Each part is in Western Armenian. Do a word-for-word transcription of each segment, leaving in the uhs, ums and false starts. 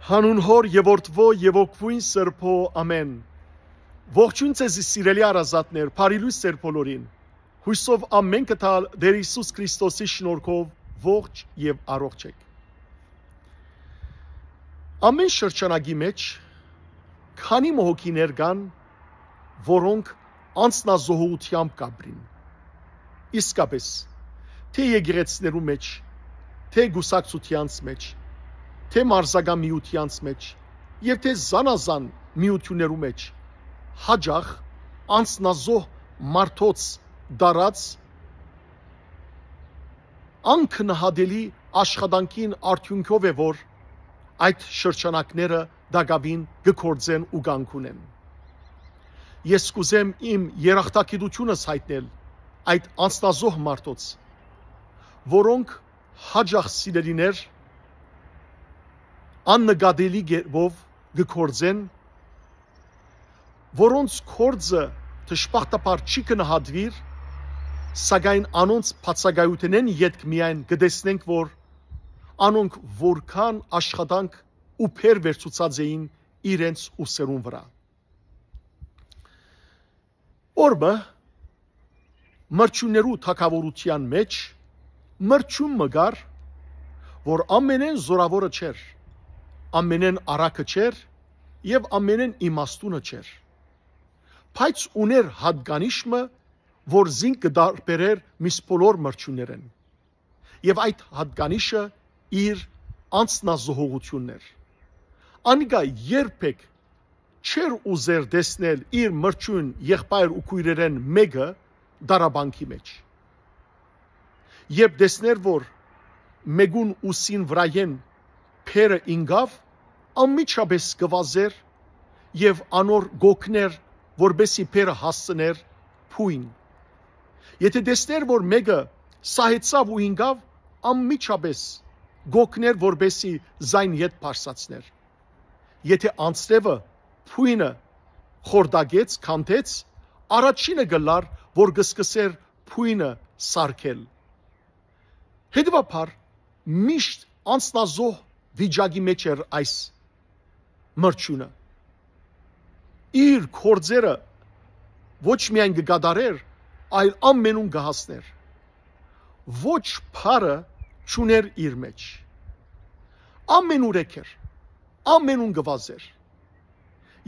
Հանուն Հօր եւ Որդւոյ եւ Ոգւոյն Սրբոյ, ամէն։ Ողջոյն ձեզի, սիրելի հարազատներ, բարի լոյս ձեր բոլորին։ Յուսով ամէնքը տալ Տէր Յիսուս Քրիստոսի շնորհքով ողջ եւ առողջ էք։ Ամէն շրջանակի մէջ քանի մը հոգիներ կան, որոնք անձնազոհողութեամբ կապրին։ Իսկապէս, թէ եկեղեցիներու մէջ, թէ կուսակցութեանց մէջ, թէ մարզական միութեանց մէջ եւ թէ զանազան միութիւններու մէջ, յաճախ անձնազոհ մարդոց տարած անգնահատելի աշխատանքին արդիւնքով է, որ այդ շրջանակները տակաւին կը գործեն ու կանգ ունեն։ Ես կ'ուզեմ իմ երախտագիտութիւնս յայտնել այդ անձնազոհ մարդոց, որոնք յաճախ, սիրելիներ, աննկատելի կերպով կը գործեն, որոնց գործը դժբախտաբար չի գնահատուիր, սակայն անոնց բացակայութենէն ետք միայն կը տեսնենք, որ անոնք որքան աշխատանք ու բեռ վերցուցած էին իրենց ուսերուն վրայ։ Օրը մը մրջիւններու թագաւորութեան մէջ մրջիւն մը կար, որ ամենէն զօրաւորը չէր, ամենէն արագը չէր եւ ամենէն իմաստունը չէր, բայց ունէր յատկանիշ մը, որ զինք կը տարբերէր միս բոլոր մրջիւններէն։ Եւ այդ յատկանիշը իր անձնազոհողութիւնն էր։ Անիկա երբեք չէր ուզեր տեսնել իր մրջիւն եղբայր ու քոյրերէն մէկը տառապանքի մէջ։ Երբ տեսներ, որ մէկուն ուսին վրայէն բեռը ինկաւ, անմիջապէս կը վազէր եւ անոր կ'օգնէր, որպէսզի բեռը հասցնէր բոյն։ Եթէ տեսներ, որ մէկը սահեցաւ ու ինկաւ, անմիջապէս կ'օգնէր, որպէսզի զայն ետ բարձրացներ։ Եթէ անձրեւը բոյնը խորտակեց, քանդեց, առաջինը կ'ըլլար, որ կը սկսէր բոյնը սարքել։ Հետեւաբար, միշտ անձնազոհ վիճակի մէջ էր այս մրջիւնը։ Իր գործերը ոչ միայն կը կատարէր, այլ ամենուն կը հասներ։ Ոչ բառը չունէր իր մէջ։ Ամենուրեք էր, ամենուն կը վազէր։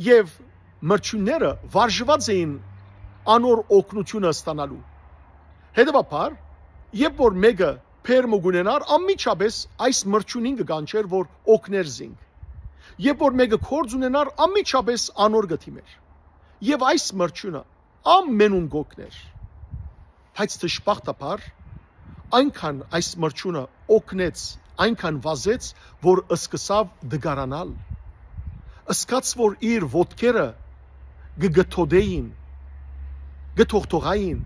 Եւ մրջիւնները վարժուած էին անոր օգնութիւնը ստանալու։ Հետեւաբար, երբ որ մէկը բեռ մը կ'ունենար, անմիջապէս այս մրջիւնին կը կանչէր, որ օգներ զինք։ Երբ որ մէկը գործ ունենար, անմիջապէս անոր կը դիմէր։ Եւ այս մրջիւնը ամենուն կ'օգներ։ Բայց դժբախտաբար, այնքան այս մրջիւնը օգնեց, այնքան վազեց, որ սկսաւ տկարանալ։ Սկաց, որ իր ոտքերը կը կթոդէին, կը թողթողային,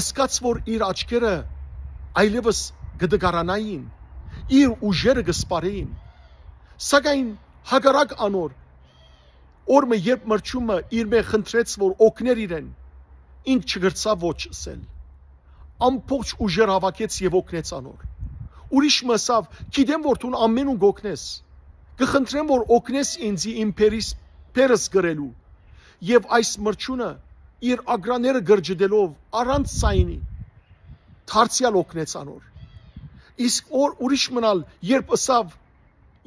սկաց, որ իր աչքերը այլեւս կը տկարանային, իր ուժերը կը սպառէին։ Սակայն հակառակ անոր, օր մը, երբ մրջիւնը իրմէ խնդրեց, որ օգներ իրեն, ինք չկրցաւ ոչ ըսել։ Ամբողջ ուժեր հաւաքեց եւ օգնեց անոր։ Ուրիշ մը ըսաւ. «Գիտեմ, որ դուն ամենուն կ'օգնես։ Կը խնդրեմ, որ օգնես ինձի իմ բերիս, բերս կրելու»։ Եւ այս մրջիւնը իր ագրաները գրջտելով, առանց ձայնի, դարձեալ օգնեց անոր։ Իսկ օր ուրիշ մըն ալ, երբ ըսաւ.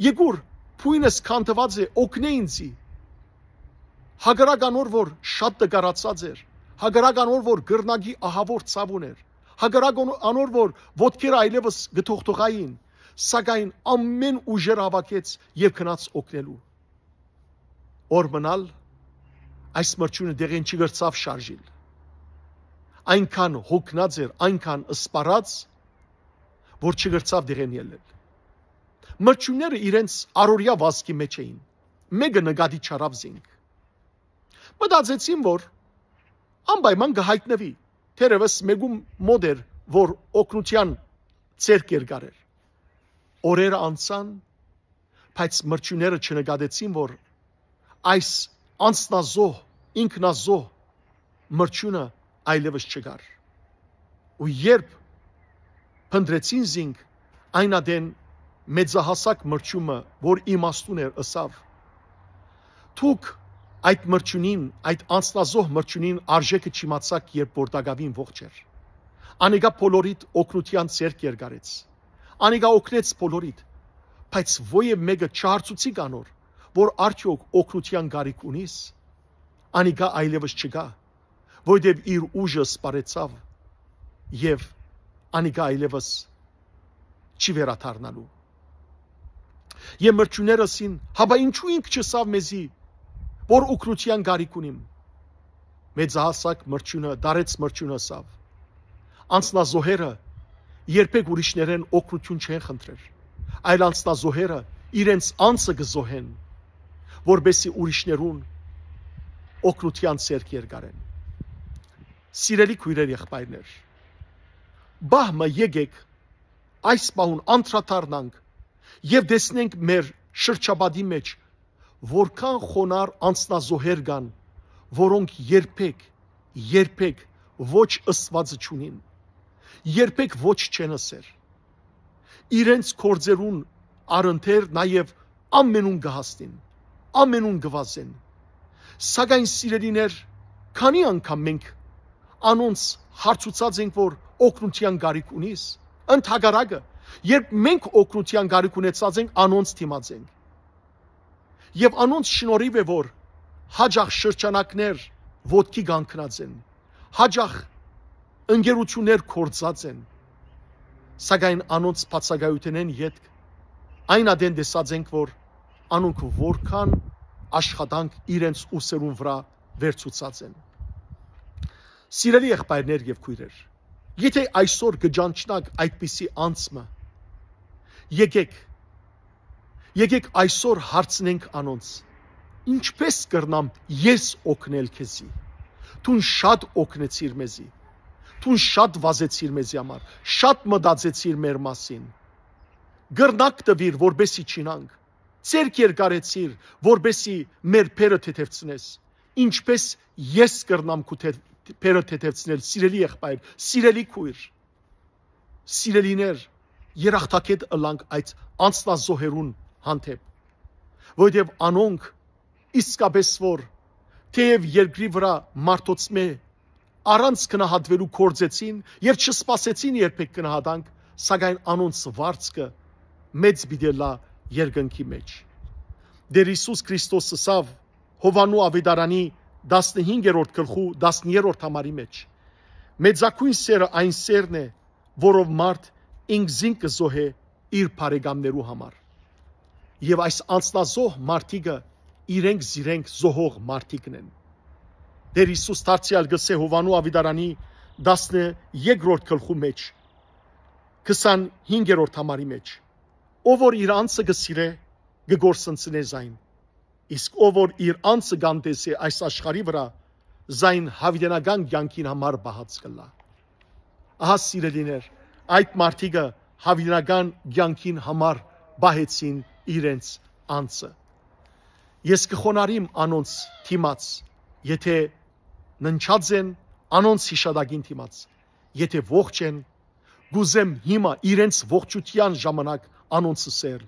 «Եկուր, բոյնս քանդուած է, օգնէ ինձի»։ Հակառակ անոր, որ շատ տկարացած էր, հակառակ անոր, որ կռնակի ահաւոր ցաւ ունէր, հակառակ անոր, որ ոտքերը այլեւս կը թողթողային, սակայն ամէն ուժեր հաւաքեց եւ գնաց օգնելու։ Օր մըն ալ, այս մրջիւնը դեղէն չի կրցաւ շարժիլ։ Այնքան հոգնած էր, այնքան սպառած, որ չկրցաւ դեղէն ելնել։ Մրջիւնները իրենց առօրեայ վազքի մէջ էին։ Մէկը նկատի չառաւ զինք։ Մտածեցին, որ անպայման կը յայտնուի, թերեւս մէկուն մօտ էր, որ օգնութեան ձեռք երկարեր։ Օրերը անցան, բայց մրջիւնները չնկատեցին, որ այս անձնազոհ, ինքնազոհ մրջիւնը այլեւս չկար։ Ու երբ փնտռեցին զինք, այն ատեն մեծահասակ մրջումը, որ իմաստուն էր, ըսաւ. «Դուք այդ մրջունին, այդ անձնազոհ մրջունին արժեքը չիմացաք, երբ որ տակաւին ողջ էր։ Անիկա բոլորիդ օգնութեան ձեռք երկարեց։ Անիկա օգնեց բոլորիդ, բայց ոեւ մէկը չհարցուցիք անոր, որ արդեօք օգնութեան կարիք ունիս։ Անիկա այլեւս չկայ, որտեւ իր ուժը սպառեցաւ եւ անիկա այլեւս չի վերադառնալու»։ Եւ մրջունները ըսին. «Հապա ինչու ինք չըսաւ մեզի, որ օգնութեան կարիք ունիմ»։ Մեծահասակ մրջունը, դարեց մրջունը ըսաւ. «Անձնազոհերը երբեք ուրիշներէն օգնութիւն չեն խնդրեր, այլ անձնազոհերը իրենց անձը կը զոհեն, որպեսզի ուրիշներուն օգնութեան ձեռք երկարեն»։ Սիրելի քոյրեր, եղբայրներ, պահ մը եկեք այս պահուն անդրադառնանք եւ տեսնենք մեր շրջապատի մէջ որքան խոնար անձնազոհեր կան, որոնք երբեք, երբեք ոչ ըսուածը չունին, երբեք ոչ չեն ըսեր։ Իրենց գործերուն առընթեր նաեւ ամենուն կը հասնին, ամենուն կը վազեն։ Սակայն, սիրելիներ, քանի՞ անգամ մենք անոնց հարցուցած ենք, որ օգնութեան կարիք ունիս։ Ընդհակառակը, երբ մենք օգնութեան կարիք ունեցած ենք, անոնց դիմած ենք։ Եւ անոնց շնորհիւ է, որ յաճախ շրջանակներ ոտքի կանգնած են, յաճախ ընկերութիւններ կորցած են, սակայն անոնց բացակայութենէն ետք այն ատեն տեսած ենք, որ անոնք որքան աշխատանք իրենց ուսերուն վրայ վերցուցած են։ Սիրելի եղբայրներ եւ քոյրեր, եթէ այսօր կը ճանչնաք այդպիսի անձ մը, եկեք, եկեք այսօր հարցնենք անոնց. «Ինչպե՞ս կրնամ ես օգնել քեզի։ Դուն շատ օգնեցիր մեզի, դուն շատ վազեցիր մեզի համար, շատ մտածեցիր մեր մասին։ Կրնակ տուիր, որպեսի չինանք, ձեռք երկարեցիր, որպեսի մեր փերը թեթևցնես։ Ինչպե՞ս ես կրնամ քու թեթ-, փերը թեթևցնել, սիրելի եղբայր, սիրելի քոյր»։ Սիրելիներ, երախտագէտ ըլանք այդ անձնազոհերուն հանդէպ, որովհետեւ անոնք իսկապես որ թէեւ երկրի վրայ մարդոց մէ առանց գնահատուելու կործեցին եւ չսպասեցին երբեք գնահատանք, սակայն անոնց վարձքը մեծ պիտի ըլլայ երկնքի մէջ։ Տէր Յիսուս Քրիստոս ըսաւ Յովհաննու աւետարանի տասնհինգերորդ գլխու տասներորդ համարի մէջ. «Մեծագոյն սէրը այն սէրն է, որով մարդ ինքզինք կը զոհէ իր բարեկամներու համար»։ Եւ այս անձնազոհ մարդիկը իրենք զիրենք զոհող մարդիկն են։ Տէր Յիսուս դարձեալ կ'ըսէ Յովհաննու աւետարանի տասներկրորդ գլխու մէջ, քսանհինգերորդ համարի մէջ. «Ով որ իր անձը կը սիրէ, կը կորսնցնէ զայն, իսկ ով որ իր անձը կ'անտեսէ այս աշխարհի վրայ, զայն յաւիտենական կեանքին համար պահած կ'ըլլայ»։ Ահա, սիրելիներ, այդ մարդիկը յաւիտենական կեանքին համար պահեցին իրենց անձը։ Ես կը խոնարհիմ անոնց դիմաց, եթէ ննջած են, անոնց յիշատակին դիմաց, եթէ ողջ են, կ'ուզեմ հիմա իրենց ողջութեան ժամանակ անոնց ըսել.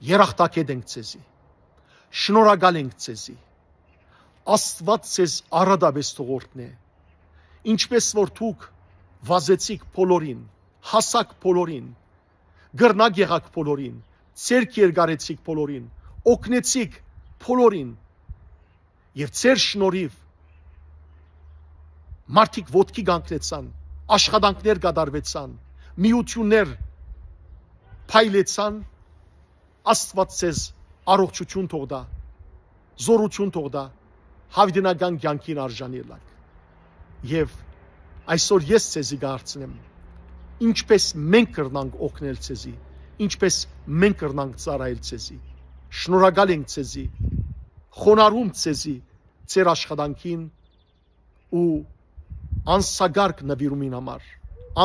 «Երախտագէտ ենք ձեզի, շնորհակալ ենք ձեզի, Աստուած ձեզ առատապէս թող օրհնէ, ինչպէս որ դուք վազեցիք բոլորին, հասաք բոլորին, կրնակ եղաք բոլորին, ձեռք երկարեցիք բոլորին, օգնեցիք բոլորին, եւ ձեր շնորհիվ մարդիկ ոտքի կանգնեցան, աշխատանքներ կատարուեցան, միութիւններ փայլեցան, Աստուած ձեզ առողջութիւն թող տայ, զօրութիւն թող տայ, յաւիտենական կեանքին արժանի ըլլաք»։ Եւ այսօր ես ձեզի կ'հարցնեմ. ինչպէս մենք կրնանք օգնել ձեզի, ինչպէս մենք կրնանք ծառայել ձեզի։ Շնորհակալ ենք ձեզի, խոնարհում ձեզի, ձեր աշխատանքին ու անսակարկ նվիրումին համար,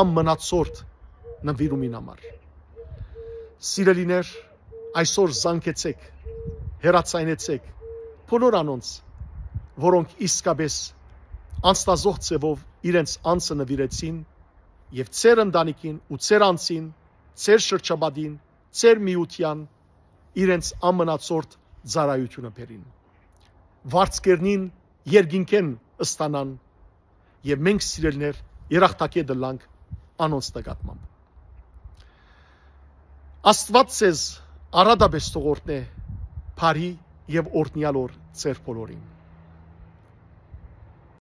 անմնացորդ նվիրումին համար։ Սիրելիներ, այսօր զանգեցեք, հեռացայնեցեք բոլոր անոնց, որոնք իսկապես անձնազոհ ձևով իրենց անձը նվիրեցին եւ ձեր ընտանիքին ու ձեր անձին, ձեր շրջապատին, ձեր միութեան իրենց ամնացորդ ծառայութիւնը բերին։ Վարձքերնին երկինքէն ստանան եւ մենք, սիրելիներ, երախտագէտ ըլլանք անոնց նկատմամբ։ Աստուած ձեզ առատապէս թող օրհնէ բարի եւ օրհնեալ օր ձեր բոլորին։